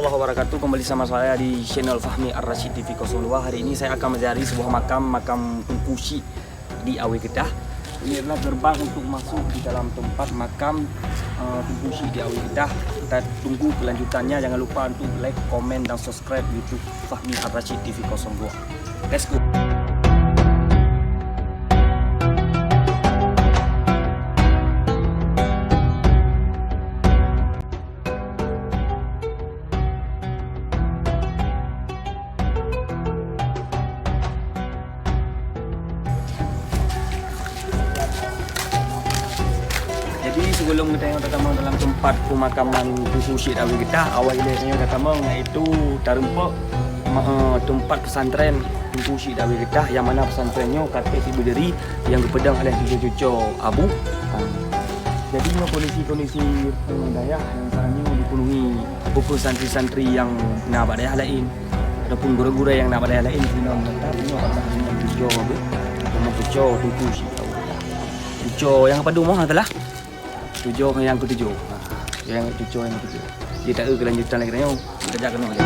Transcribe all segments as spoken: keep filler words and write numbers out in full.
Wabarakatuh, kembali sama saya di channel Fahmi Ar-Rasyid T V kosong dua. Hari ini saya akan menziarahi sebuah makam, makam Teungku Chik di Awé Geutah. Ini adalah gerbang untuk masuk di dalam tempat makam, eh, Teungku Chik di Awé Geutah. Kita tunggu kelanjutannya. Jangan lupa untuk like, komen, dan subscribe YouTube Fahmi Ar-Rasyid T V kosong dua. Let's go. Jadi, sebelum geutanyoe tatamong dalam tempat pemakaman Teungku Chik di Awé Geutah, awai lé tanyoe tatamong, yaitu tareumpok ma-, eh, tempat pesantren Teungku Chik di Awé Geutah, yang mana pesantren nyoe ka trok berdiri, yang geupeudong oleh cuco-cuco Abu. Ha. Jadi, nyoe kondisi-kondisi, eh, dayah yang saat nyoe dipenuhi buku santri-santri yang na bak dayah laén ataupun gurée-gurée yang na bak dayah laén, inoe menetap nyoe adalah dengan cuco Abu, dengan cuco Teungku Chik di Awé Geutah. Cuco yang padum, oh, adalah cuco yang ketujuh. Ha, yang cuco yang ketujuh. Jadi, tak ada kelanjutan lagi, nyoe. Kita jak keunoe aja.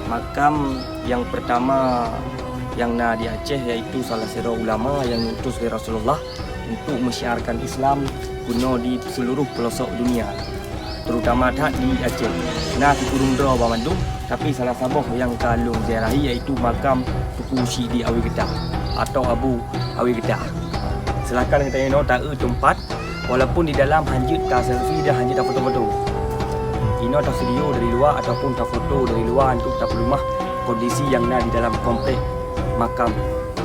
Makam nyang peurtama nyang na di Aceh, yaitu salah sidroe ulama nyang diutus lé Rasulullah untuk meusyiarkan Islam keunoe di seuluruh peulosok dunia, terutama that di Aceh. Na sikureueng droe banmandum, tapi salah saboh nyang ka lôn ziarahi yaitu makam Teungku Chik di Awé Geutah atau Abu Awé Geutah. Silakan geutanyoe taeu teumpat, walaupun di dalam hanjeuet ta-selfie dan hanjeuet tafoto-foto. Inoe tavideo dari luwa ataupun tafoto dari luwa untuk tapeuleumah kondisi nyang na di dalam komplek makam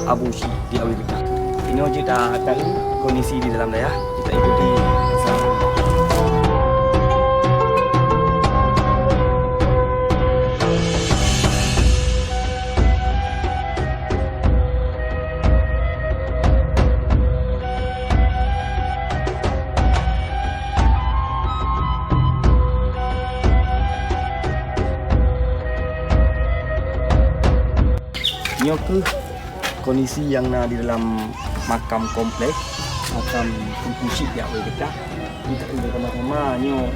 Abu Chik di Awé Geutah. Inoe jeuet ta-, taeu kondisi di dalam dayah, jeuet ta-ikuti. Nyoe kheueh kondisi nyang na di dalam makam komplek makam Teungku Chik di Awé Geutah. Nyoe sama-sama nyoe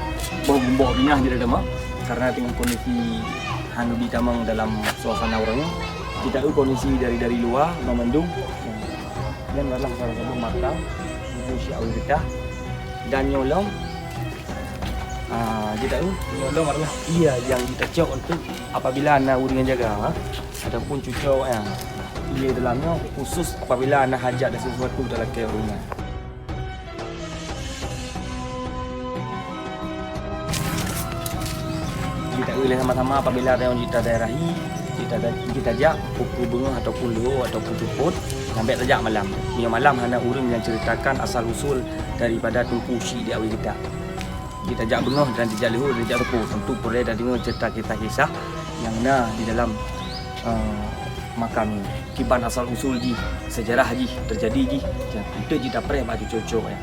boh gumbok binah di dalam, karena dengan kondisi hana ditamong dalam suasana ureueng nyoe. Kita tahu kondisi dari, dari luwa, banmandum. Nyan adalah salah satu makam Teungku Chik Awé Geutah. Dan nyoe lom, ah, jeuet taeu, nyoe lom adalah ie nyang jitacok untuk apabila na ureueng nyang jaga, ha, ataupun cuco awaknyan. Ie dalam nyoe khusus apabila na hajat dan sesuatu talakée ureueng nyan. Jeuet taeu lé sama-sama apabila tanyoe jeuet taziarahi, jeuet ta-, jeuet tajak pukul beungoh ataupun leuhô ataupun seupôt, nyan bèk tajak malam. Meunyoe malam hana ureueng nyang ceritakan asal usul daripada Teungku Chik di Awé Geutah. Jeuet tajak beungoh dan tajak leuhô dan tajak seupôt untuk peureulèe tadeungoe cerita kisah-kisah nyang na di dalam, eh, makam nyoe. Kiban asal usul jih, sejarah jih, teujadi jih, nyan eunteuk jeuet tapreh bak cuco-cuco nyan.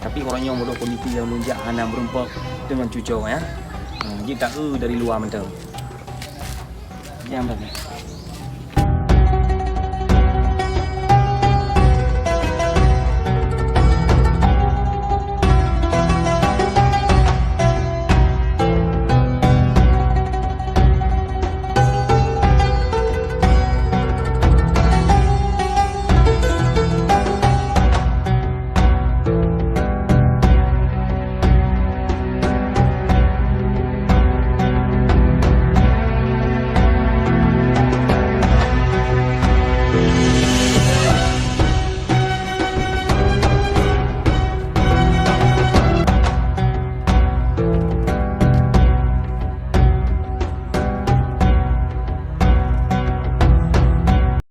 Tapi uroe nyoe meunurot kondisi nyang lôn jak hana meureumpok deungon cuco nyan. Ha, jeuet taeu dari luwa mantong. Nyan,